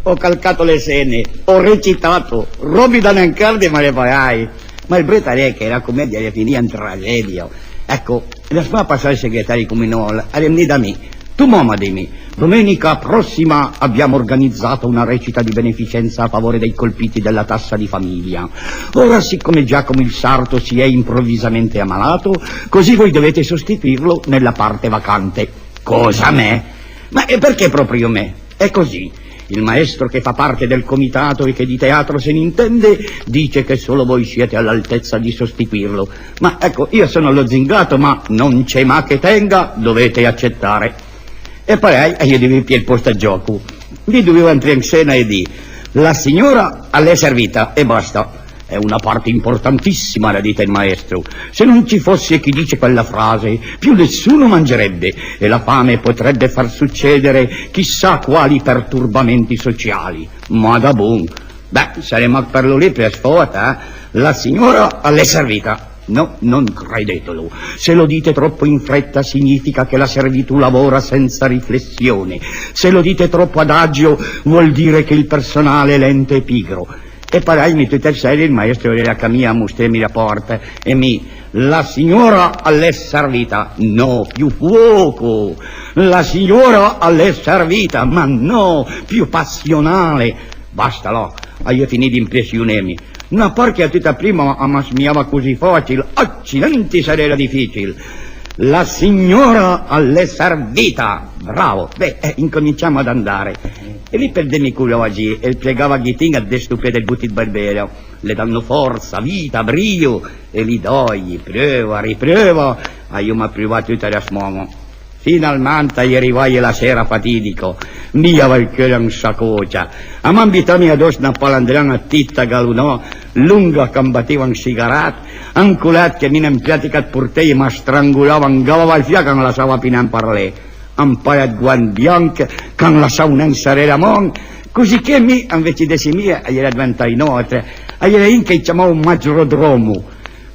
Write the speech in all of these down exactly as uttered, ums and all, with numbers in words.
Ho calcato le scene, ho recitato, robi da nen cërdi, ma l'é parèj. Ma ël brut a l'é che la comedia a l'é finìa an tragedia. Ecco, lassoma passé al segretari comunal, a l'é vnù da mi. Tomò, m'ha dì, domenica prossima abbiamo organizzato una recita di beneficenza a favore dei colpiti della tassa di famiglia. Ora, siccome Giacomo il sarto si è improvvisamente ammalato, così voi dovete sostituirlo nella parte vacante. Cosa, me? Ma, e perché proprio me? È così. Il maestro, che fa parte del comitato e che di teatro se ne intende, dice che solo voi siete all'altezza di sostituirlo. Ma ecco, io sono lo zingato, ma non c'è ma che tenga, dovete accettare. E parèj, a l'é dovù pié ël pòst ëd Giacomo. Lì doveva entré an scena e dì: "La signora a l'é servita", e basta. È una parte importantissima, l'ha dita il maestro. Se non ci fosse chi dice quella frase, più nessuno mangerebbe e la fame potrebbe far succedere chissà quali perturbamenti sociali. Ma da bon. Beh, saremo a parlo lì per sfota, eh? La signora a l'é servita. No, non credetelo. Se lo dite troppo in fretta significa che la servitù lavora senza riflessione. Se lo dite troppo adagio vuol dire che il personale è lento e pigro. E parèj, mi tut ël seri, il maestro a l'é là che a mi a mostrémi la pòrta, e mi: "La signora a l'é servita". No, più fuoco. "La signora a l'é servita", ma no, più passionale. Basta là, a l'é finì d'impressionémi. Na part che a tëta prima a m'asmijava così facil, accidenti, s'al era dificil. "La signora a l'é servita". Bravo. Beh, eh, incominciamo ad andare. E lì perdémi coraggi, e pregava Ghitin ëd destopé dël bot ëd barbero. Le danno forza, vita, brio, e lì dai, preuva, ripreuva, a l'oma preuvà tut e da sman. Finalmant a l'é rivaje la sera fatidica, mi j'aveja ël ceur an sacòcia. A m'ha ënvità mi adoss na palandrana tita galonà, longa ch'a bativa un sigaret, un colet che mi an pratica ëd porteje m'a strangolava, a gavava ël fià ch'a lassava pì nen parlé, un paia ëd guant bianch ch'a lassavo nen saré la man, così che mi, anvece d'esse mi, a l'era deventà un autre, a l'era un ch'i ciamavo Maggiodromo.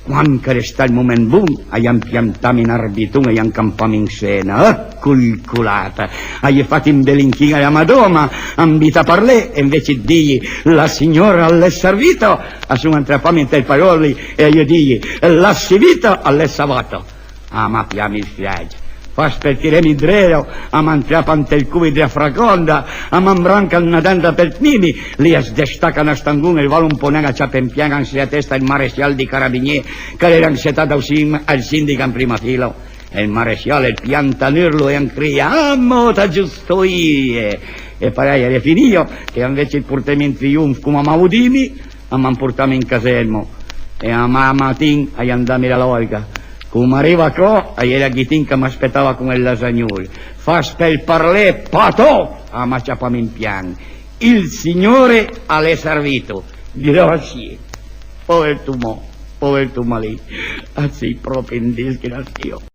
Quand ch'a l'é stà ël moment bon, a l'han piantame un arbiton e a l'han campame an scena. Ecco ël colet! A l'ha fat un bel inchin a la Madòna, a m'invita a parlé, e anvece ëd dije: "La signora a l'é servita", a son antrà a fame ant ij paròli e a l'ha dije: "La sivita a l'é savata". A m'ha piame ël fièg. Fast për tirémi dré, a m'antrapa ant ël covit dla fraconda, a m'ambranca na denda për tnimi, lì as destaca na stangon e ël valon pò nen a ciapé an pian an sila testa ël maressial dij carabinié ch'a l'era setà dao sim al sìndich an prima fila. E ël maressial al pianta un urlo e a crija: "Ah, mòta giusto ije!" E parèj a l'é finìo, che anvece ëd portémi an trionf com a m'avo dime, a m'han portame an caserma e a ma-, matin a l'han dame la larga. Com a riva ca, a l'era Ghitin ch'a m'aspetava con ël lasagnol. Fast për parlé, patò! A m'ha ciapame an pian. "Il signore a l'é servito." Grazie. Pover Tomò, pover Tomalì. Ah, sì, pròpi un disgrassià.